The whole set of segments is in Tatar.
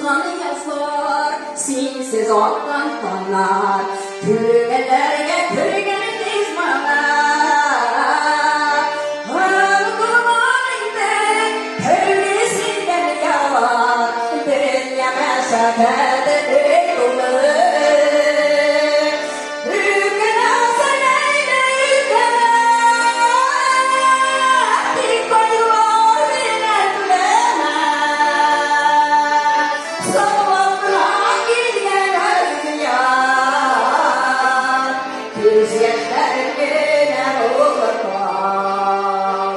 Узган язлар, синсез аккан таңнар, Күңелләргә кергән тиз моңнар. Онытылган инде төрле сөйгән ялар, Дөнья мәшәкате өй тулы. Үкенәсең әйдә, үкенә, Тик кайгылар белән түләмә. Соңлап кына килгән газиз яр, Күз яшьләрең генә булыр кал.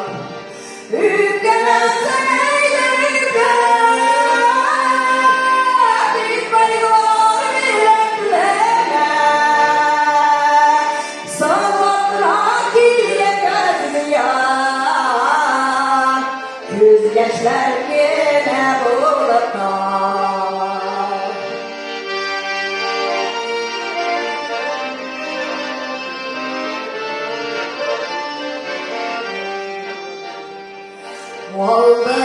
Үпкәләсәң әйдә, үпкәлә, Тик кайгылар белән түләмә. Соңлап кына килгән газиз яр, Күз яшьләрең генә булыр кал. Алды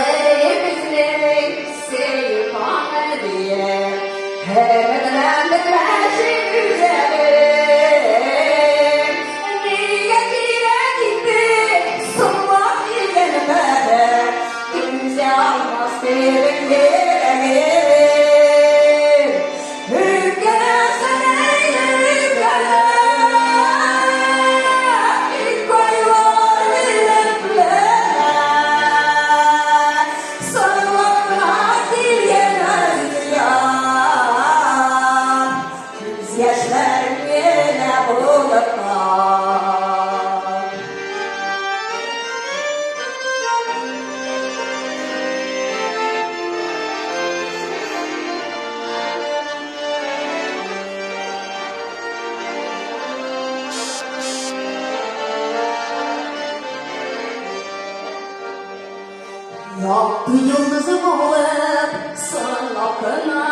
безнең сөю таңы диеп, Өметләндек мәче гүзәлем. Нигә кирәк инде соңлап килгән бәхет, Түзә алмас кебек йөрәгем. Үпкәләсәң әйдә, үпкәлә, Тик кайлар белән түләмә. Соңлап кына килгән газиз яр, Күз яшьләрең генә булып кал. Якты йолдызы булып, соңлап кына.